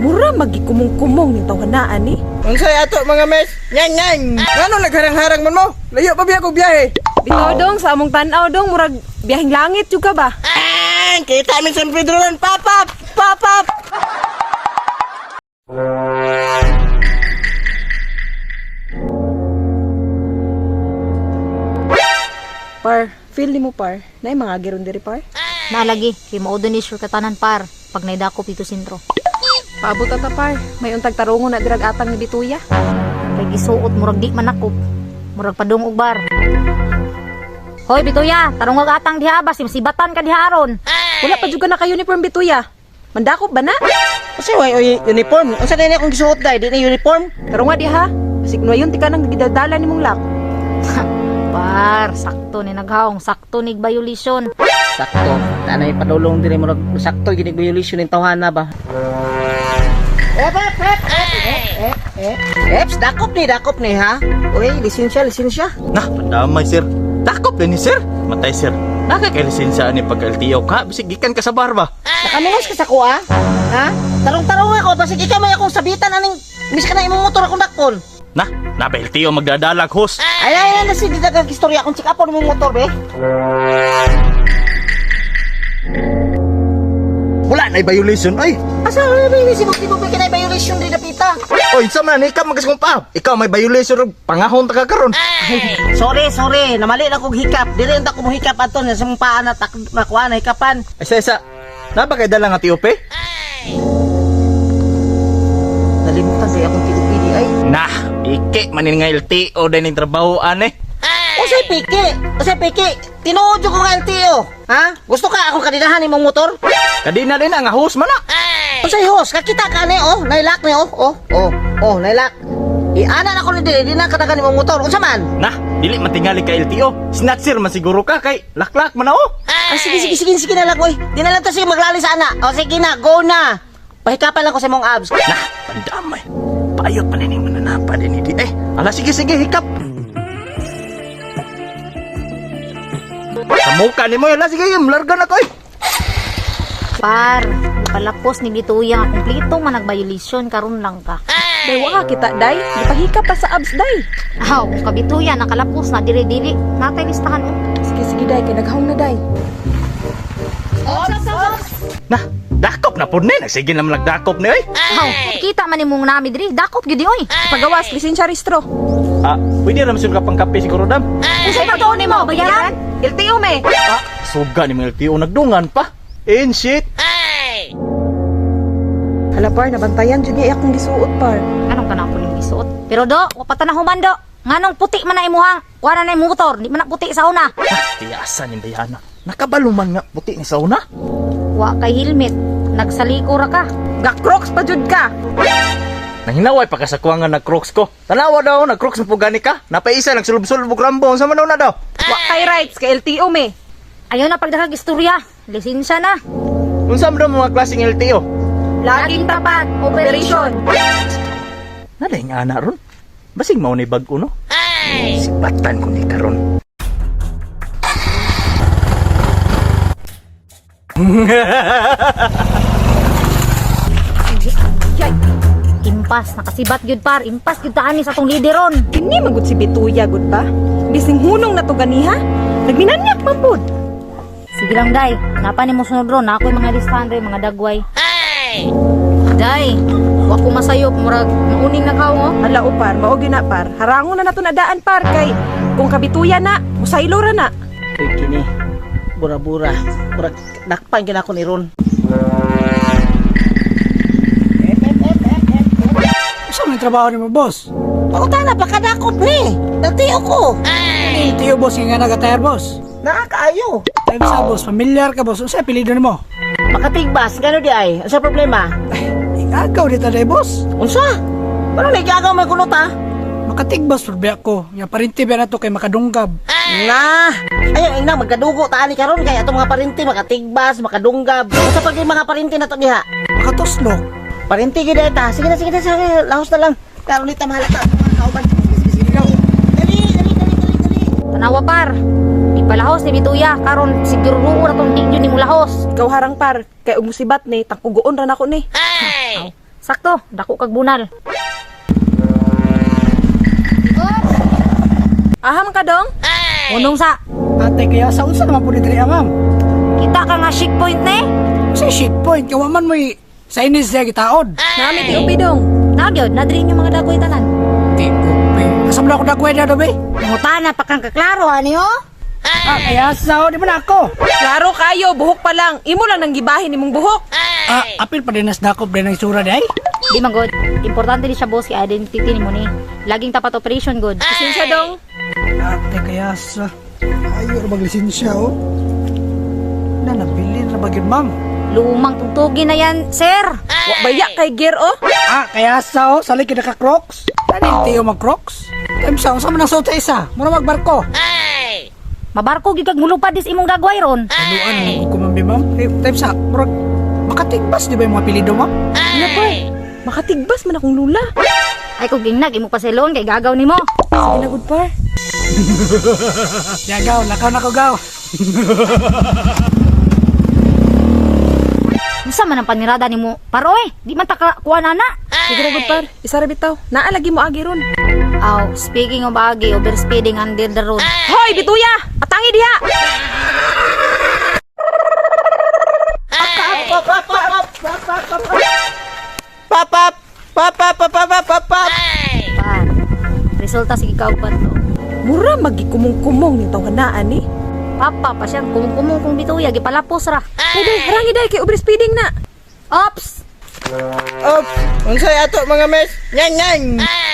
Mura magikumong-kumong ning tawhanaan ni. Unsay ato mga mes? Nyang nyang. Ngano nagharang-harang man mo? Layo pa biya kog biyahe. Bitaw dong sa among tan-aw dong murag biyaheng langit jud ka ba? Ah, kita mi San Pedro ron. Papap, papap. Par, feel nimo par. Nay mga giron diri par. Nalagi, kay mao ni sure katanan par pag naidakop dito sentro. Paabot ta par. May untag tarungon na dirag atang ni Bituya. Kay gisuot murag di man nakop. Murag padung og bar. Hoy Bituya, tarong og atang diha ba sibatan ka diha aron. Wala pa jud ka naka-uniform Bituya. Mandakop ba na? Unsay way oy uniform? Unsa din akong gisuot dai? Di na uniform. Tarunga diha. Basig nuwayon ti ka nang gidadala nimong lak. Par, sakto ni naghawong, sakto ni violation. Sakto. Tanay padulong diri murag sakto gini violation ning tawhana ba. Ep, ep, ep, ep, ep, ep. Eps, dakop ni ha. Uy, lisensya, lisensya. Nah, pandamay sir. Dakop din ni sir. Matay sir. Naka kay lisensya ani pag LTO ka, bisig gikan ka sa bar ba? Nakamingas ka sa kuha? Ha? Tarong-tarong ako, basig ikaw may akong sabitan aning mis ka na imong motor akong dakpon. Nah, napa LTO magdadalag host. Ay, ay, ay, nasi di dagang istorya akong check upon imong motor, be. Wala na violation ay. Asa wala ba yung sibog di mo ba kinay violation di napita? Oy, sa man ikaw magas kong pa. Ikaw may violation og pangahon ta ka karon. Sorry, sorry, namali na kong hikap. Dili unta ko mo hikap ato sa mong paa na tak nakuha na hikapan. Ay, sa isa. Napa kay dala nga TOP? Nalimutan di akong TOPD ay. Nah, iki manin nga LTO din ning trabaho ane. Usay piki, usay piki. Tinuod jud ko nga LTO. Ha? Gusto ka akong kadinahan imong motor? Kadina din nga host man na. Unsay host? Kakita ka ni oh, nailak ni oh, oh, oh, oh, nailak. Iana na ko ni dili, di na kadagan imong motor. Unsa man? Nah, dili matingali ka LTO. Snatcher man siguro ka kay laklak man na oh. Ah, sige, sige, sige, sige na lang, oy. Di na lang to sige maglali sa ana. O, sige na, go na. Pahikapan lang ko sa imong abs. Nah, pandamay. Paayot pa nining mananapa din di. Eh, ala sige sige hikap. Sa muka ni mo, ala sige, larga na ko eh. Par, palapos ni Bituya nga kumpleto man nag-violation karon lang ka. Day wa ka kita day. Gipahika pa sa abs day. Aw, kung kabituya nakalapos na diri dili. Natay listahan oh. Sige sige day kay naghawong na day. Nah, dakop na po ni. Nagsige naman nagdakop ni oy. Aw, kita man nimong nami diri, dakop gyud di oy. Pagawas lisensya restro. Ah, pwede ra man ka pang kape siguro dam. Unsay pagtuon nimo? Bayaran? LTO me. Ah, suga ni mga LTO nagdungan pa. In shit. Hala par, nabantayan jud niya akong gisuot par. Anong kanang po nimong isuot? Pero do, wa pa ta na humando. Nganong puti man na imuhang, kuha na na imong motor, di man na puti sa una. Nah, tiyasan ni Diana. Nakabaluman nga puti ni sauna. Wa kay helmet, nagsaliko ra ka. Ga-crocs pa jud ka. Nanghinaway pa ka sa kuha nga nag-crocs ko. Tanawa daw, nag-crocs na po gani ka. Napaisa, nagsulub-sulub og rambo. Unsa man daw na daw? Wa kay rights kay LTO me. Ayaw na pagdakag istorya, lisensya na. Unsa man daw mga klaseng LTO? Laging tapat. Operation. Nalaing ana ron. Basig mao ni bag-o no. Sibatan ko ni karon. Yay. Impas, nakasibat gyud par, impas gyud taan ni sa atong lideron. Kini magud si Bituya gud ba? Bising hunong na to ganiha. Nagminanyak man pud. Sige lang day, napa nimo sunod ron, na ako'y mga listahan rin, mga dagway. Day, wa ko masayop, murag mauning na ka oh. Hala o par, mao gyud na par. Harangon na nato na daan par kay kung kabituya na, musaylo ra na. Uy, kini. Bura-bura. Murag dakpan gyud ako ni Ron. Unsa man trabaho nimo, boss? Pangutana pa kadakop ni. LTO ko. Tiyo, boss, nga nagatayar, boss. Nakakaayo. Time sa boss, familiar ka, boss. Unsa apelyido nimo? Makatigbas, gano di ay? Unsa problema? Igagaw di taday, boss. Unsa? Ano na igagaw may kunot ha? Makatigbas pud ko. Nga parinti ba na to kay makadunggab. Na, ayaw ina magkadugo ta ani karon kay atong mga parinti makatigbas, makadunggab. Unsa pag yung mga parinti na to diha? Makatuslok. Parinti gid ta. Sige na, sige na, sige na. Lahos na lang. Karon ni ta mahalata atong mga kauban. Sige, sige, sige. Dali, dali, dali, dali, dali. Tanawa par, ipalahos ni Bituya, karon siguro ra tong di gyud nimo lahos. Ikaw harang par, kay og musibat ni tangkugoon ra nako ni. Aw, Sakto, dako kag bunal. Aha man ka dong? Unong sa Ate kaya sa unsa naman po ni diri ah, ma'am? kita ka nga chic point ne. Sa shit point kay wa man mo'y sa inis siya gitaod. Nami ti upi dong. Nagyod, nadri yung mga dagway tanan. Ti ko pe. Asa man ako dagway na do be? Mangutana pa kang kaklaro ani oh. Ah, kaya sa di man ako. Klaro kayo, buhok pa lang. Imo lang nang gibahin imong buhok. Ah, apil pa din nas dakop din ang isura day. Di man god. Importante ni siya boss kay identity nimo ni. Laging tapat operation god. Lisensya dong. Ate kaya sa ayo ra maglisensya oh. Na nabilin ra ba gyud ma'am? Lumang tugtugin na yan, sir. Wa baya kay gear oh. Ah, kaya sa oh, sali kita ka Crocs. Tani tiyo mag Crocs. Time sa unsa man ang suot sa isa? Mura magbarko. Mabarko gyud kag mulupad dis imong dagway ron. Haluan mo ko ma'am be, ma'am. Eh, time sa murag makatigbas di ba yung mga pilido ma'am? Ano pa? Makatigbas man akong lula. Ay kog gingnag imo pasilon kay gagaw nimo. Sige na good par. Yagaw, lakaw na ko gaw. Unsa man ang panirada nimo? Paroy, di man ta ka kuha na. Sige na good par. Isa ra bitaw. Naa lagi mo agi ron. Aw, speaking of agi, overspeeding under the road. Hoy, bituya! Atangi diha! Pap pap pap pap pap pap pap pap. Par. Resulta sige kauban to. Mura magikumong-kumong ning tawhanaan ni. Papa pa siyang kumong-kumong kong bituya gipalapos ra. Day, day, harangi day kay overspeeding na. Ops! Ops, unsay ato mga mes? Nyang nyang.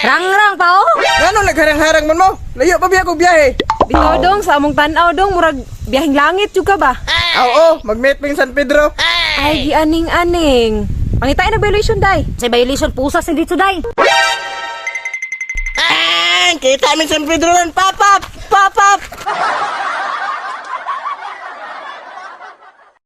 Rang-rang pa oh. Ngano nagharang-harang man mo? Layo pa biya kog biyahe. Bitaw dong sa among tan-aw dong murag biyaheng langit jud ka ba? Aw oh, mag-meet ping San Pedro. Ay gianing-aning. Pangitain nag violation day. Sa violation pusas ni dito day. Ang kita min San Pedro ron. Pap pap pap pap.